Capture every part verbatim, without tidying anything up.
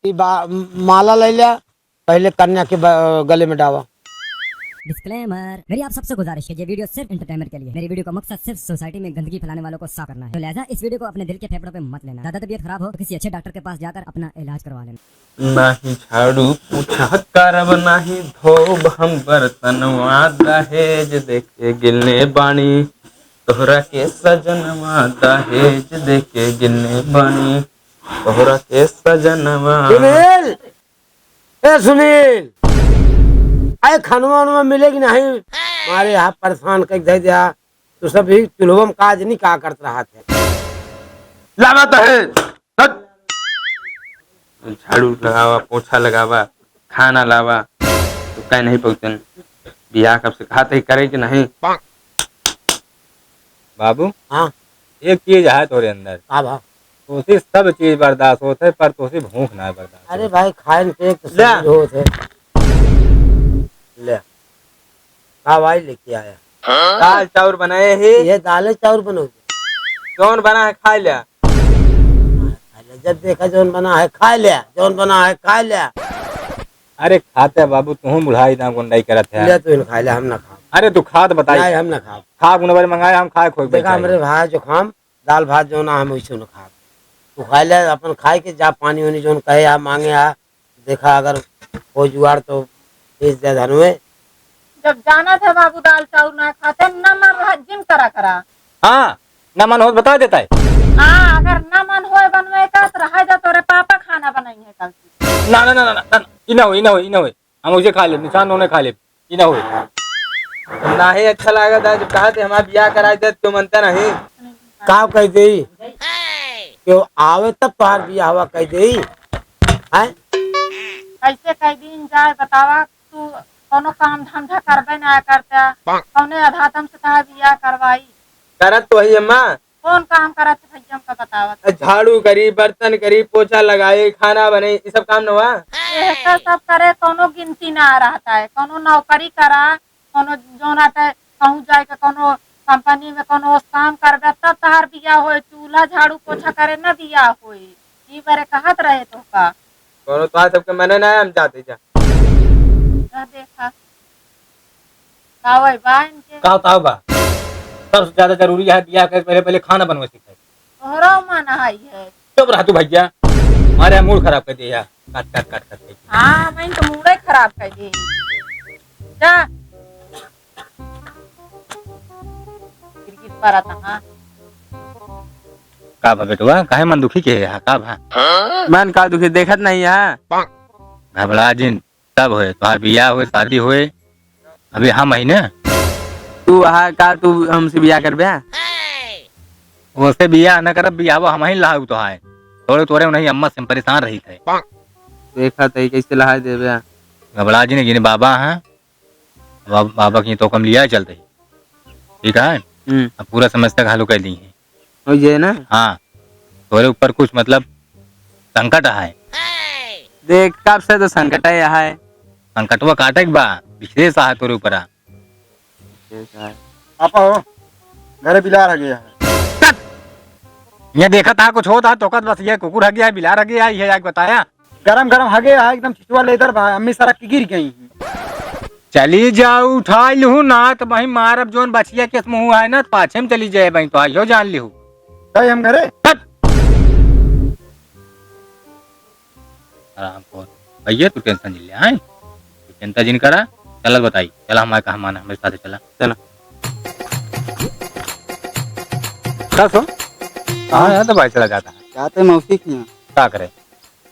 ई बा-, माला ले लिया, पहले कन्या के ब-, गले में डावा। डिस्क्लेमर, मेरी आप सबसे गुजारिश है, ये वीडियो सिर्फ एंटरटेनमेंट के लिए। मेरी वीडियो का मकसद सिर्फ सोसाइटी में गंदगी फैलाने वालों को साफ करना है, तो लिहाजा इस वीडियो को अपने दिल के फेफड़ों पे मत लेना। ज्यादा तबीयत खराब हो तो किसी अच्छे डॉक्टर के पास जाकर अपना इलाज करवा लेना। नाही झाड़ू पोछा करब, नाही धोब हम बर्तनवा, दहेज देके गिने बानी तोहरा के सजनवा, दहेज देके गिने बानी तोहरा के सजनवा। सुनील, ए सुनील, अरे खनवा वनवा मिले कि नहीं? मारे यहाँ परेशान कर दे दिया। तू सब ही चूल्हवा में काज नहीं का करत रहा थे। लावा तो है। हट। झाड़ू लगावा, पोछा लगावा, खाना लावा, तो कह नहीं पहुँचन। बियाह कब से कहा थे करे कि नहीं? बाबू, हाँ। एक चीज है तोरे अंदर। का बा? तोसे सब चीज बर्दाश्त होत है, पर तोसे भूख ना बर्दाश्त अरे होत। भाई, खाए न पे एक तो ले। शरीर होत है। ले। का भाई लेके आया? दाल चाउर बनाए ही। ये दाले चाउर बनोगे? जौन बना है, खा लिया। खा लिया। जब देखा जौन बना है, खा लिया। जौन बना है, खा लिया। अरे खाते बाबू, तू बुढ़ाई ना गुंडाई करत है। ले तू इन खा ले, हम ना खाब। अरे तू खात बताई। नहीं, हम ना खाब। खा गुना बारी मंगाए, हम खाए खोई देखा बैठा हमरे है। भाई जुकाम, दाल भात जौन हम वैसे ना खाब। तू खा ले, अपन खाए के जा, पानी वानी जौन कहे आ, मांगे आ, देखा अगर हो जुआड़ तो भेज दे धनवे। जब जाना था बाबू दाल चाउर ना खाते, ना मन रहा जिन करा करा। हाँ, ना मन होत बता देता है। हाँ, अगर ना मन होए बनवे का तो रहा जा, तोरे पापा खाना बनाई है कल से। ना, ना, ना, ना, ना, ना, ई ना होई, ई ना होई, ई ना होई। हम उसे खा लेब, निशान नोने खा लेब, ई ना होई। नाहीं अच्छा लागत है, जब कहा थे हमार बियाह कराई दे, तो मनता नहीं। का कह देई? क्यों आवे तब तोहार बियाहवा कह देई? हैं? कैसे कह दीन जाए बतावा, तू कौनो काम धंधा करबे ना करता, कौने अधातम से तोहार बियाह करवाई? करत तो ही अम्मा। कौन काम करत है भैया हमका बतावत? झाड़ू करी, बर्तन करी, पोछा लगाई, खाना बनाई, ई सब काम न हुआ? एहका सब करे कौनो गिनती ना रहता है, कौनो नौकरी करा, कौनो जौन आटे कहूँ जाए के कौनो कंपनी में कौनो काम करबे तब तहार बियाह होए, चूल्हा झाड़ू पोछा करे न बियाह होए। ई बरे कहत रहे तोहका। कौनो तोहार सबके मने ना है, हम जाते जा। जा देखा। तावै बा इनके। का ताव बा? सबसे ज्यादा जरूरी है बियाह के पहले, पहले खाना बनवे सीखे। तोहरो मन आई है। चुप रह तू भैया, हमारे मूड खराब कर दिया। काट, काट, काट, काट, काट। हाँ, मैं तो मूडे खराब कर दी। जा। गिरगिट परत, हाँ। का भा बेटवा, काहे मन दुखी के है, का भा? मन का दुखी, देखत नहीं है? घबरा जिन। तब होए, तोहार बियाह होए, शादी होए, अभी हम ही ना। तू वहाँ का, तू हमसे बियाह करबे? ओसे बियाह न करब, बियाह हम ही लहाऊ तो है। थोड़े तोरे उन्हीं अम्मा से हम परेशान रही थे। देखा तई कैसे लहाई देबे? घबरा जिन, जिन बाबा हैं, बाबा, बाबा की तो कम लिया चलते ही। ठीक है? हम्म। अब पूरा समस्या का हल कर दी है। हो जे ना? हाँ, तोरे ऊपर कुछ मतलब संकट है। देख, कब से तो संकट है, है। संकटवा काटे के बा, विशेष है तोरे ऊपर। विशेष है। आपा हो, घरे बिलार हगे है। ये देखत हा कुछ होत हा, तोकत बस ये कुकुर हगे है, बिलार हगे है, ये जाके बताया। गरम गरम हगे है, एकदम छिछुआ लेदर बा, अम्मी सरक के गिर गई। चली जाऊ, उठाई लिहू ना, तो वहीं मारब, जौन बचिया के मुँह आए ना, तो पाछे में चली जाए, वहीं तो आइयो जान लिहू। गए हम घरे। हट। आराम कर। भैया, तू tension नहीं ले, हैं? तू चिंता जिन करा। चलत बताई। चला, हमारे कहा माना, मेरे साथ चला। चला। का सो? हाँ, यहाँ तो भाई चला जाता है। जाते मौसी के यहाँ। का करे?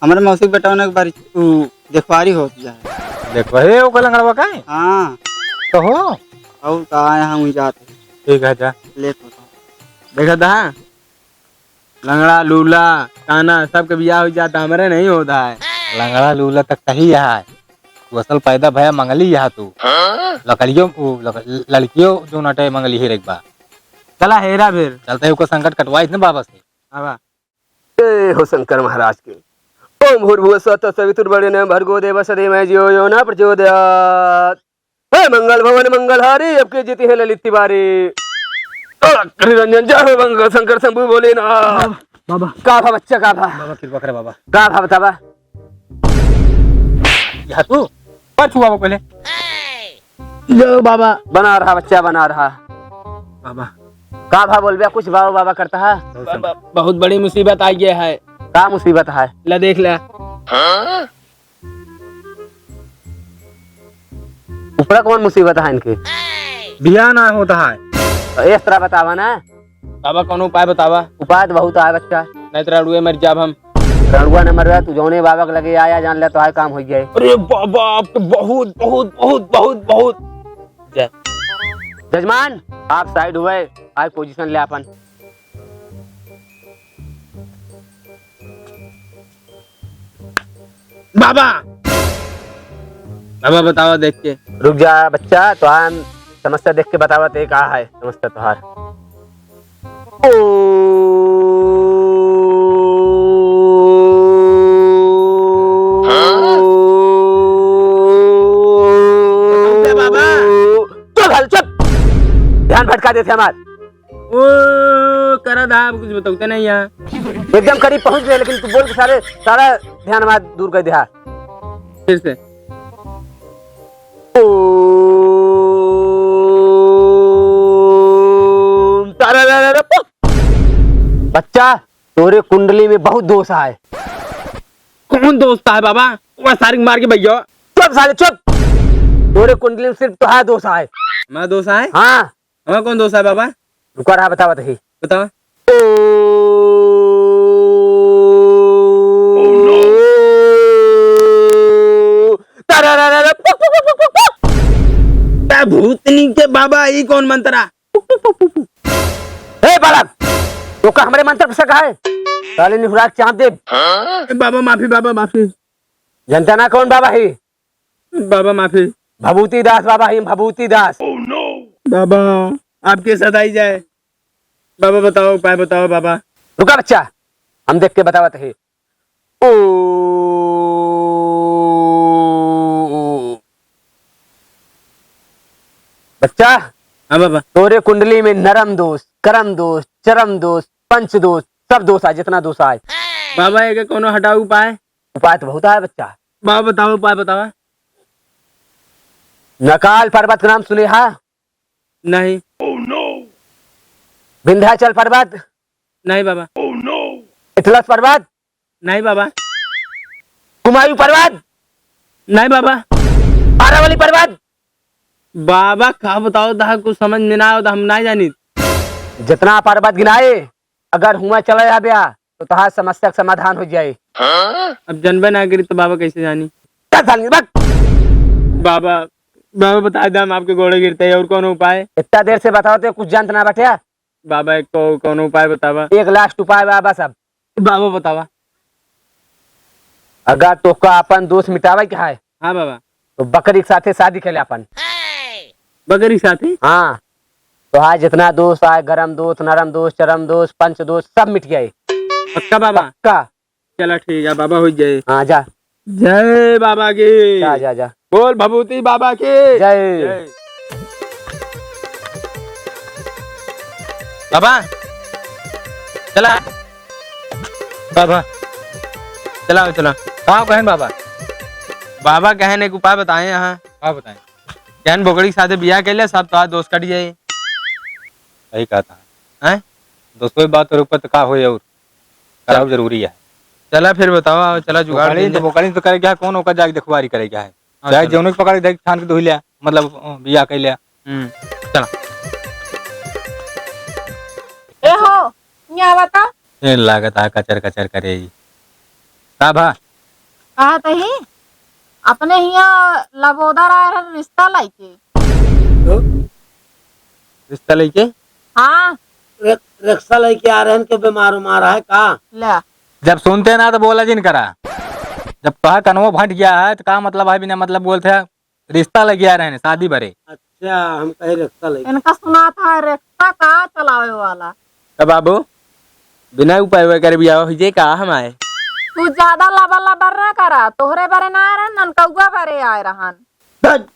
हमरे मौसी के बेटवा ने एक बार उ देखवारी होत जाए। देखो, हे, ओकर लंगड़वा का है? हाँ। तो हो? और का आए हम जाते। ठीक है, जा। ले तो। देखा था? लंगड़ा, लूला, काना, सबके बियाह हो जाता, हमरे नहीं होता है। लंगड़ा, लूला तक कही है। तू असल पैदा भया मंगली यहाँ तू। लकड़ियों, उ, लक-, लड़कियों जो नटे मंगली ही एक बार। चला हेरा फिर। चलते ही ओकर संकट कटवाई ना बाबा से। आवा। जय हो शंकर महाराज के। ओम भूर्भुवः स्वः तत्सवितुर्वरेण्यं भर्गो देवस्य धीमहि धियो यो न प्रचोदयात्। हे मंगल भवन मंगलहारी, अब के जीती है ललित तिवारी। अरे रंजन, जय हो मंगल शंकर शंभू भोलेनाथ। बाबा, बाबा। का भा बच्चा, का भा? बाबा, कृपा करे बाबा। का भा बतावा? या तू, पर छुआ वो पहले। जो बाबा। बना रहा बच्चा, बना रहा। बाबा। का भा बोलबे, कुछ बाबा बाबा करता है? बाबा, बहुत बड़ी मुसीबत आ गया है। का मुसीबत है? ला देख ला। ऊपरा कौन मुसीबत है इनके? बियाह ना होता है। तो इस तरह बतावा ना। बाबा, कौनो उपाय बतावा। उपाय तो बहुत आए बच्चा। नहीं तो रड़ुए मर जाब हम। रड़ुआ न मरवा, तू जौने बाबा के लगे आया, जान ले, तोहार काम हो जाए। अरे बाबा, आपके बहुत, बहुत, बहुत, बहुत, बहुत जय। जजमान, आप साइड हुए, आज पोजीशन ले अपन। बाबा, बाबा बतावा देख के। रुक जा बच्चा, तो हम समस्या देख के बतावा ते का है समस्या तोहार। ओ बाबा। चुप साले, चुप। ध्यान भटका देते हमार। ओ, करा दा, अब कुछ बतौते नहीं यहाँ। एकदम करीब पहुँच गए, लेकिन तू बोल के सारे, सारा ध्यान हमारा दूर कर दिया। फिर से। ओम तारा रा रा रा पो। बच्चा, तोरे कुंडली में बहुत दोष आए। कौन दोष आए बाबा? वह सारी मार के भैया। चुप साले, चुप। तोरे कुंडली में सिर्फ तोहार दोष आए। मैं दोष आए? हाँ। हमारा कौन दोष है बाबा? रुका रहा, बतावत ही। बताओ। ओ, तारा रा रा रा, पुक, पुक, पुक, पुक, पुक। ता भूतनी के बाबा, ई कौन मंत्र आ? पुक, पुक, पुक, पुक, पुक। ए बालक, तोका हमरे मंत्र से कहा है? साले निहुरा के चाप दे। बाबा माफी, बाबा माफी। जनता ना कौन बाबा ही? बाबा माफी। भभूति दास बाबा ही, भभूति दास। बाबा, आपके साथ आई जाए। बाबा बताओ, उपाय बताओ बाबा। रुका बच्चा, हम देख के बतावत है। ओ बच्चा, हाँ बाबा। तोरे कुंडली में नरम दोष, करम दोष, चरम दोष, पंच दोष, सब दोष आए, जितना दोष आए। बाबा, एके कोनो हटाऊ उपाय? उपाय तो बहुत आए बच्चा। बाबा बताओ, उपाय बताओ। नकाल पर्वत के नाम सुने हा? नहीं। विंध्याचल पर्वत? नहीं बाबा। एटलस पर्वत? नहीं बाबा। कुमायूं पर्वत? नहीं बाबा। अरावली पर्वत? बाबा का बताओ, दा कुछ समझ में ना आओ, दा हम ना जानी। जितना पर्वत गिनाए, अगर हुआ चला जाब्या, तो तहार समस्या का समाधान हो जाए। अब जनबे ना करी, तो बाबा कैसे जानी? चल, चल, बक। बाबा, बाबा बता दे, हम आपके गोड़े गिरते हैं, और कौन उपाय? इतना देर से बताओ तो कुछ जानत ना बट्या। बाबा, एक को-, कौनो उपाय बतावा। एक last उपाय बा बस अब। बाबा बतावा। अगर तोका अपन दोष मिटावे के है, हाँ बाबा। तो बकरी के साथे शादी कर ले अपन। बकरी के साथे? हाँ। तो आज जितना दोष आए, गरम दोष, नरम दोष, चरम दोष, पंच दोष, सब मिट जाए। पक्का बाबा? पक्का। चला ठीक है बाबा, हो जाए। हाँ, जा। जय बाबा की। जा, जा, जा। बोल भभूति बाबा की। जय। जय। बाबा, चला। बाबा, चला, चला। का कहेन बाबा? बाबा कहेन एक उपाय बताए यहाँ। का बताएं? कहन बोकड़ी के साथे बियाह कर ले, सब तोहार दोष कट जाए। सही कहता है। हैं? दोस्तों, बात और ऊपर तो का होए और? कराव जरूरी है। चला फिर बतावा, चला जुगाड़ बोकड़ी कीन तो, जा। बोकड़ी तो करे क्या, कौन ओकर जाके देखवारी करे क्या है? हाँ, चाहे चला। जौनो के पकड़ के देख, छान के धोई लिया, मतलब, अ, बियाह कर लिया। हम्म, चला। ए हो, यहाँ बता। ए, लागत आ कचर कचर करे ई। का भा? कहा तही, अपने हियाँ लबोदर आए रहन रिश्ता लइके। तो? रिश्ता लइके? हाँ। रे-, रिक्शा लइके आ रहन के बीमार उमार है का? ले। जब सुनते ना तो बोला जिन करा। जब कहा कनवो फट गया है तो का मतलब है बिना मतलब बोलते हैं? रिश्ता लइके आ रहन शादी भरे। अच्छा, हम कहे रिक्शा लइके। इनका सुना था रिक्शा का चलावे वाला। तो बाबू, बिना उपाय हुए कर बियाह हो जे का हम आए? तू ज्यादा लबर लबर ना करा, तोहरे बरे ना आए रहन, ननकौआ बरे आए रहन। धत,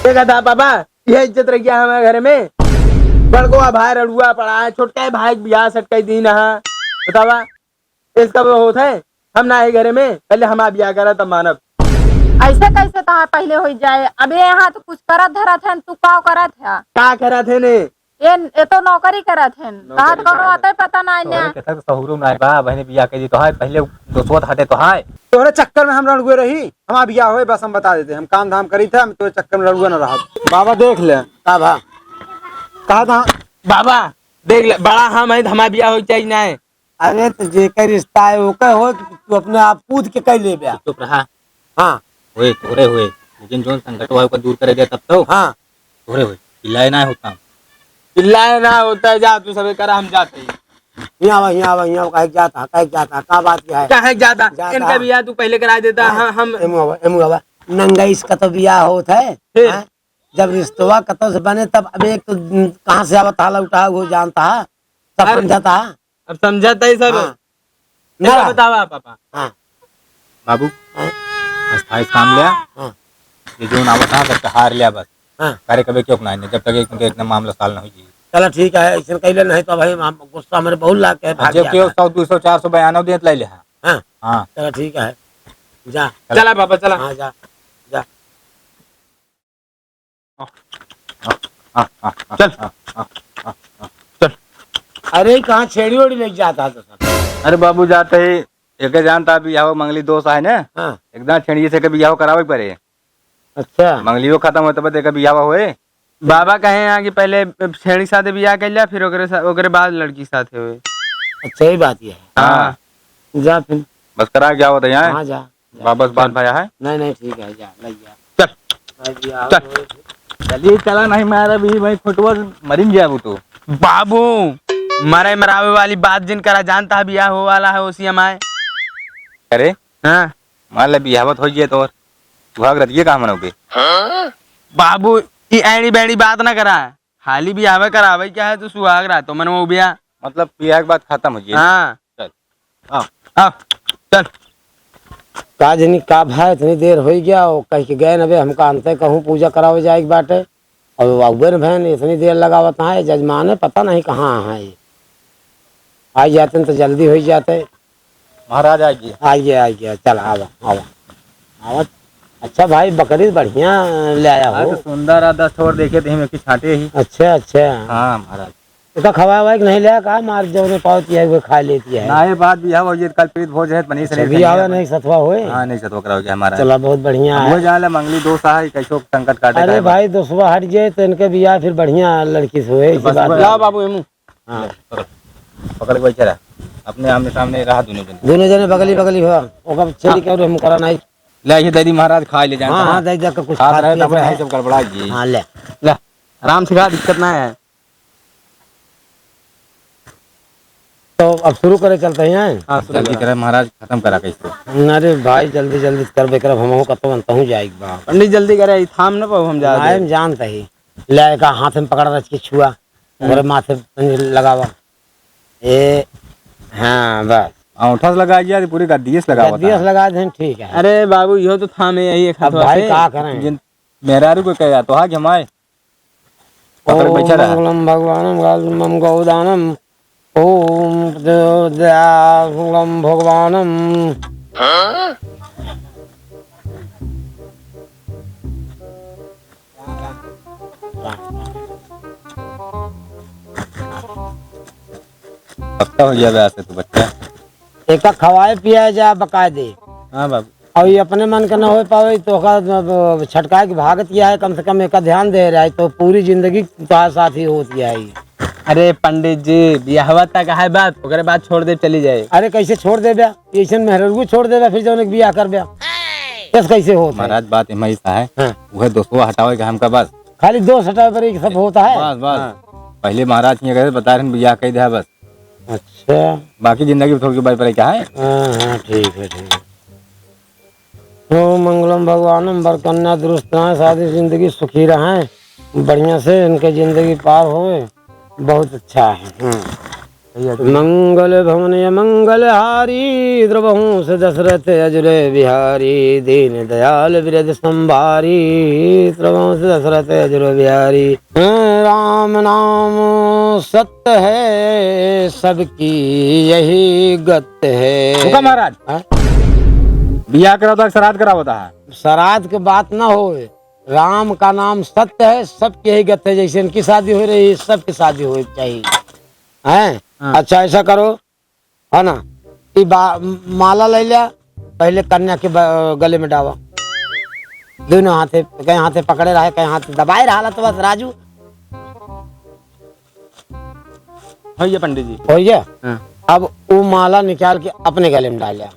ये गधा बाबा, ये इज्जत रह गया हमारे घर में। बड़को भाई रड़ुआ पड़ा है, छोटका भाई बियाह सटकाई दीन है। बतावा, इसका वो होत है, हम ना है घर में, पहले हम बियाह करा तब मानब। ऐसे कैसे तहार पहिले होइ जाए? अबे यहाँ तो कुछ करत धरत है, तू का करत है? का करत है ने? ये, ये तो नौकरी करत है, नौकरी तहार तो कोनो करत है। आते पता ना है तोहरे ना। के सब सहूरो ना है बा, बहने बियाह के दी तो है, पहिले दोस्तवा हटे तो है। तोहरे चक्कर में हम लड़ुए रही, हमार बियाह होए बस हम बता देते, हम काम धाम करी थे, हम तोहरे चक्कर में लड़ुए ना रहा। बाबा देख ले। का भा? कहा था? बाबा देख ले, बड़ा हम है, हमार बियाह होइ चाहिए ना है। अरे, तो जेकर रिश्ता है, ओकर हो, तू अपने आप कूद के कह लेबे। चुप रहा। हाँ। होए, तोहरे होए, लेकिन जोन संकट हुआ, ओकर दूर करे दे तब तो। हाँ। तोहरे होए, चिल्लाए ना होता। चिल्लाए ना होता है, जा तू सबे करा, हम जाते हैं। हियाँ आवा, हियाँ आवा, हियाँ आवा, काहे के जाता, काहे के जाता, का बात क्या है? काहे के जाता? जाता। इनका बियाह तू पहिले करा देता, हाँ, हाँ, हम एमू आवा, एमू आवा। नंगईस का तो बियाह होत है, फिर? हाँ? जब रिश्तवा कतौ से बने, तब अब एक तो कहाँ से आवत हाला उठा, वो जानता है, सब अरे, समझता है। अब समझता है सब। हाँ। ना। बतावा पापा। हाँ। बाबू, हाँ। अस्थाई काम लिया। हाँ। ये जो ना बता, सब हार लिया बस। हाँ। करे कबे क्यों ना, जब तक एक, एक मामला साल ना हो जी। चला ठीक है, ऐसे कैले नहीं तो भाई हम गुस्सा हमारे बहुत लाग के भाग जो जाता क्यों है। सौ, दो सौ, चार सौ बयानो देत लाई ले। हाँ। हाँ। चला ठीक है, जा। चला। चला पापा, चला। हाँ, जा, जा। चल। चल। अरे, कहाँ छेड़ी ओड़ी लेके जाता है तो सब? अरे बाबू, जाते ही एके जानता बियाह मंगली दोस्त आए ना। हाँ। एकदम छेड़िए से के बियाह करावे के पड़े। अच्छा। मंगलियो खत्म होए तब एके बियाह होए। बाबा कहे यहाँ कि पहले छेड़ी साथे बियाह कर लिया, फिर ओकरे सा-, ओकरे बाद लड़की साथे होए। अच्छा, ये बात ये है। हाँ। जा फिर। बस करा क्या होता है यहाँ? हाँ, जा। वापस बात चल। भया है? नहीं, नहीं, ठीक है, जा, ले जा। चल। ले जा, चल। वो चलिए, चला नहीं मारा भी भाई, खुटवा मरिन जाबू तू। बाबू, मरे मरावे वाली बात जिन करा, जानता है बियाह हो वाला है, ओसी हमारे। अरे? हाँ। मान ले बियाहवत हो जाए तो सुहाग रात ये कहाँ मनोगे? बाबू, ई ऐड़ी बैड़ी बात ना करा। खाली बियाहवे करावे क्या है, तू सुहाग रात तो मनवाओ बिया। मतलब बियाह के बाद खत्म हो जाए? हाँ। चल। आओ, आओ, चल। का जनी का भा इतनी देर होइ गया, वो कह के गए न बे, हमका अंते कहूँ पूजा करावे जाए के बाटे। और वो अउबे न भैन इतनी देर लगावत है, जजमाने पता नहीं कहाँ है। आ जाते न तो जल्दी होइ जाते। महाराज आ गए। आ गया, आ गया, चल आवा, आवा। आवा। अच्छा भाई, बकरी बढ़िया ले आया हो। हाँ, तो सुंदर आ, दस ठो और देखे थे, हम एक ही छांटे ही। अच्छा, अच्छा। हाँ महाराज। एका खवाए वाए के नहीं लिया का? मार जौने पावती है, वो खा लेती है। ना, ये बात बियाह हो, ये कल प्रीत भोज है, पनीर अच्छा, सनीर बियाह खइए। नहीं सतवा होए? हाँ, नहीं सतवा कराओगे हमारा। चला, बहुत बढ़िया अब है। वो जाले मंगली दोस्त है, कैसो संकट काटे अरे का है। भाई, दोस्तवा हट जाए तो इनके बियाह फिर बढ़िया लड़की से होए, तो ऐसी बस बात वो है। लाओ बाबू, एमू। हाँ। ले, पकड़, पकड़ के बैठे रहा। अपने आमने सामने रहा दोनों जने। दोनों जने बगली बगली हुआ, ओकर छेड़ी हाँ। के और हम करा नहीं। ले, ये दीदी महाराज खा ले जाए हाँ, तो हाँ, दे दे के कुछ खात खा रहे पिए तो अपने रहे। यही सब गड़बड़ा जी। हाँ, ले। ले, आराम से खा, दिक्कत ना है। तो अब शुरू करे चलते हैं। हाँ, शुरू जल्दी करा। करे महाराज, खत्म करा कैसे। अरे भाई, जल्दी जल्दी कर बेकर, हम हो कतो अंतहूँ जाए एक बार। पंडित जल्दी करे, ई थाम न पाऊ हम जा आए दे। हम जानते ही। ले का हाथ में पकड़ रख के छुआ, हम्म। ओकरे माथे पे लगावा। ए, हाँ, बस। औंठा से लगा दिया, पूरी गद्दिये से लगावा गद्दिये से था। लगा दे, ठीक है। अरे बाबू, यो तो थामे यही एक अब हाथवा भाई से। का करें? जिन मेहरारू को कह जातो, हाँ, जमाए। पकड़ के बैठा रहा। मंगलम भगवानम, गालम गौदानम, ओम प्रचोदयाम भगवानम। पक्का हो गया बे, आज से तू बच्चा। एका खवाए पियाए जा, बकाए दे। हाँ बाबू। और ये अपने मन के ना हो पावे, तो ओका, अ, छटकाए के भागत किया है, कम से कम एका ध्यान दे रहा है, तो पूरी जिंदगी तोहार साथ ही होत किया है। अरे पंडित जी, बियाहवा तक है बात, ओकरे बाद छोड़ दे, चली जाए। अरे कैसे छोड़ दे बे? ऐसन मेहररुओ छोड़ दे बे, फिर जौन एक बियाह कर बे। बस कैसे होत है? महाराज, बात एमा ऐसा है, हाँ। वह दोस्तवा हटावे के हमका बस। खाली दोस्त हटावे पर एक सब होता है? बस, बस। हाँ। पहले महाराज के कहते बता रहे बियाह कह दे बस। अच्छा। बाकी जिंदगी में थोड़ी बार पर क्या है? हाँ, हाँ, ठीक है, ठीक है। ओम मंगलम भगवानम, वर कन्या दुरुस्त रहें, शादी जिंदगी सुखी रहें, बढ़िया से इनके जिंदगी पार होए, बहुत अच्छा है। हम्म। भैया जी। मंगल भवन अमंगल हारी, द्रवहूँ से दशरथ अजुर बिहारी, दीन दयाल बिरज संभारी, द्रवहूँ से दशरथ अजुर बिहारी। हैं, राम नाम सत्य है, सबकी यही गत है। रुका महाराज। हाँ? बियाह करावता है, श्राद्ध करावता है? श्राद्ध के बात ना होए, राम का नाम सत्य है, सबके ही गत है, जैसे इनकी शादी हो रही है, सबकी शादी होए चाहिए, हैं? हाँ। अच्छा, ऐसा करो, है ना, ई बा-, माला ले लिया, पहले कन्या के ब-, गले में डावा, दोनों हाथे, कहीं हाथे पकड़े रहे, कहीं हाथ दबाए रहा, तो बस राजू। हो गया पंडित जी। हो गया? हाँ। अब वो माला निकाल के अपने गले में डाल लिया।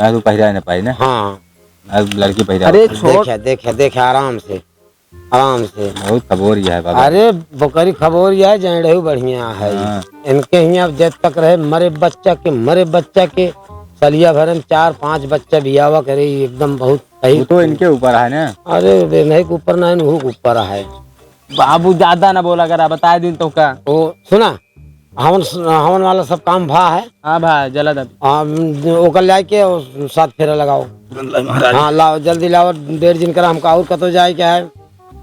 ना तो पहिरा ना पाई ना। हाँ। ना लड़की पहिरा। अरे छोड़। देखे, देखे, देखे, आराम से, आराम से। बहुत खबोरिया है बाबा। अरे बकरी खबोरिया है, जैंडहू बढ़िया है। हाँ। इनके हियाँ जब तक रहे, मरे बच्चा के, मरे बच्चा के, सलिया भरे में चार पांच बच्चा भी आवा करे, एकदम बहुत सही। वो तो इनके ऊपर है ना। अरे, वे नहीं के ऊपर ना, इनहू के ऊपर है। बाबू ज्यादा ना बोला करा, बताए दिन तो का। ओ, सुना, हवन, हवन वाला सब काम भा है। हाँ भा, जला दबी। हाँ, ओकर लाए के और सात फेरा लगाओ। महाराज। हाँ, लाओ, जल्दी लाओ, देर जिन करा, हमका और कतो जाए के है।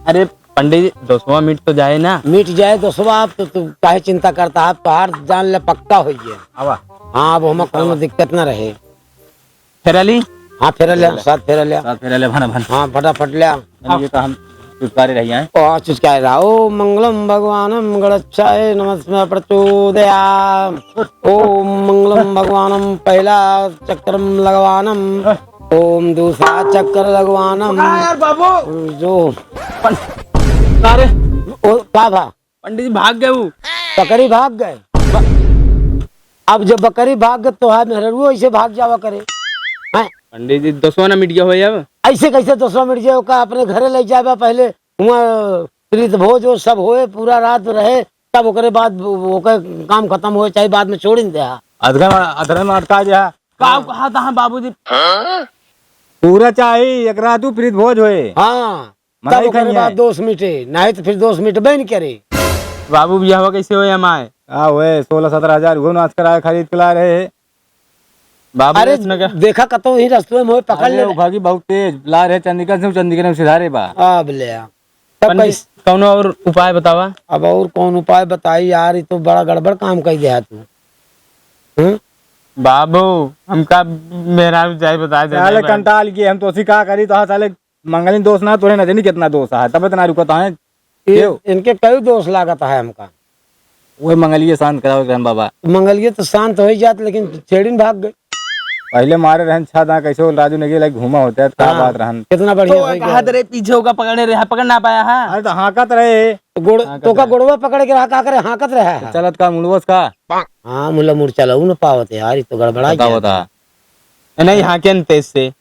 अरे पंडित जी, दोसवा मिट तो जाए ना। मिट जाए दोसवा, आप तो, तू काहे चिंता करता है, तोहार जान ले पक्का हो गया। आवा। हाँ, अब हमें कोनो दिक्कत ना रहे। फेरा ली? हाँ, फेरा ले, फेरा ले। सात फेरा ले। सात फेरा ले, भन, भन। हाँ, फटाफट ले। भन, ये तो हम चुटकारे रही हैं। ओ, चुटकारे रहा। ओम मंगलम भगवानम गणेशाय नमः प्रचोदयाम। ओम मंगलम भगवानम पहला चक्रम लगवानम। ओम दूसरा चक्र लगवानम। पकड़ा यार बाबू। जो अरे। ओ, का भा? पंडित जी भाग गए वो। पकड़ी भाग गए। अब जब बकरी भाग गए, तोहार मेहररुओ ऐसे भाग जावा करे। हैं? पंडित जी, दोसवा ना मिट गया हो अब। ऐसे कैसे दोसवा मिट जाए? ओका अपने घरे ले जाबा पहले, हुआं प्रीत भोज वो सब होए, पूरा रात रहे, तब ओकरे बाद ओकर काम खत्म होए, चाहे बाद में छोड़ ही दे। अधरे में, अधरे में अटका जा। का कहा था बाबूजी? पूरा चाही, एक रात उ प्रीत भोज होए। हाँ। मनाई तब ओकरे कहीं बाद है। दोष मिटे, नहीं तो फिर दोष मिटबे नहीं करे। बाबू, बियाहवा कैसे होए हमारे? का होए, सोलह सत्रह हजार उहो नाच कराए खरीद के ला रहे। बाबू, अरे, इसने क्या? देखा कतो ही रस्तवे में होए, पकड़ अरे, ले। वो भागी बहुत तेज, ला रहे चंद्रिका से, चंद्रिका ने सिधारे बा। अब ले आ। तब पंडित, कैस- कौनो और उपाय बतावा। अब और कौन उपाय बताई यार, ये तो बड़ा गड़बड़ काम कर दिया तू। हम्म? बाबू, हमका मेहरारू जाए बता दे, साले नहीं भाई। कंटाल के हम तो उसी का करी, तो हाँ साले मंगलिन दोष ना तोरे ना जानी कितना दोष है, तब इतना रुकत है। ये क्यों? इनके कई दोष लागत है हमका। वही मंगलिए शांत करावे के रहन बाबा। मंगलिए तो शांत हो ही जात, लेकिन छेड़िन भाग गए। पहले मारे रहन छा दां, कैसे वो राजू नेगी लाइक घूमा होता है, का हाँ, बात रहन। कितना बढ़िया तो सही कहा कहा। तेरे पीछे होगा पकड़े रहे, पकड़ ना पाया है। अरे तो हाँकत रहे। गोड़, हाँकत तो का रहे। गोड़वा पकड़ के रहा, का करे, हाँकत रहा है। चलत का मुड़वस का? हाँ, मुला मुड़ चला, उ न पावत यार, ये तो गड़बड़ा बता, गया। बता। नहीं, हाँके न तेज से।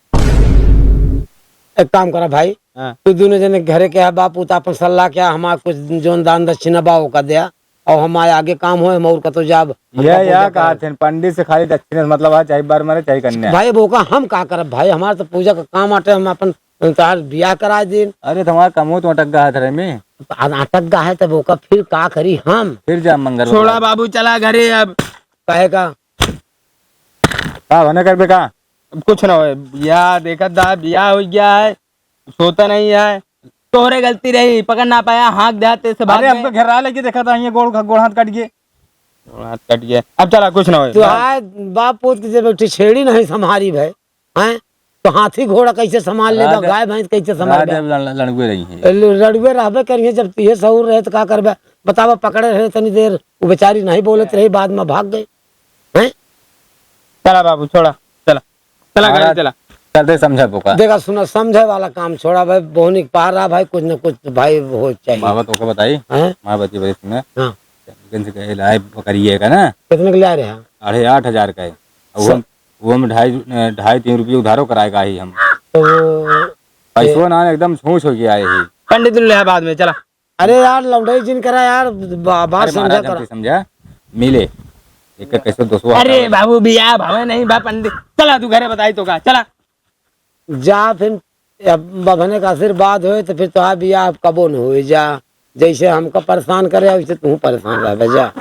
एक काम करा भाई, हाँ। तू दोनों जने घरे के है, बाप, उ तो अपन सलाह क्या, हमार कुछ जोन दान दक्षिणा बा, ओका द्या, और हमारे आगे काम होए, हम और कतो जाब, हमका या, पूजा या करा। कहा थे, पंडित से खाली दक्षिणा से मतलब है, चाहे बर मरे, चाहे कन्या। भाई, अब ओका हम का करब भाई, हमार तो पूजा का काम आटे, हम अपन तार बियाह करा दिन। अरे, तुम्हारा कमो तो अटक गया है धरे में। तो आ-, अटक गया है, तब ओका फिर का करी हम? फिर जा मंगल छोड़ा बता। बाबू, चला घरे अब। काहे का? का होने कर बे का? अब कुछ ना होए। बियाह देखत दा, बियाह हो गया है, कुछ होता नहीं है। तोहरे गलती रही, पकड़ ना पाया, हाँक देते से भाग अरे, गए। हमको घेरा लेके देखा था, ये गोड़, गोड़ हाथ कट गए। गोड़ हाथ कट गया। अब चला, कुछ ना होए। तो आज बाप पूत के जब एक ठे छेड़ी नहीं संभारी भाई, हैं? तो हाथी घोड़ा कैसे संभाल लेबा, राजा, गाय भैंस कैसे संभाल राजा लेबा? लड़-, लड़ुए रही है। ल-, लड़ुए रहबे करिए, जब तुहे सहूर रहे तो का करबे? बतावा, पकड़े रहे तनी देर, वो बेचारी नहीं बोलत रही, बाद में भाग गए। हैं? चला बाबू, छोड़ा, चला। चला, गाड़ी महाराज, चला। चलते समझा बोका। देखा, सुना, समझे वाला काम छोड़ा भाई, बोहनी के पार रहा भाई, कुछ न कुछ तो भाई हो चाहिए। बाबा तो के बताई, हैं? माँ बची बड़ी सुने। हाँ। कितने के लाए बकरिए का ना? कितने के लाए रहे हैं? साढ़े आठ हजार का है। अब वो स- हम, वो हम ढाई, ढाई तीन रुपये उधारो कराए का ही हम। तो वो पैसो ना एकदम छूछ हो गया है ही। पंडित ने लिया बाद में, चला। अरे यार, लौंडई जिन करा यार, बा-, बात अरे समझा महाराज, हम करा। के समझा, मिले। एक कैसे दोस्तों अरे बाबू, बियाह भावे नहीं बा पंडित। चला, तू घरे बताई तो का, चला। जा फिर, अब बभने का आशीर्वाद होए, तो फिर तोहार बियाह अब कबो न होए। जा, जैसे हमका परेशान करे, वैसे तू परेशान रहबे, जा।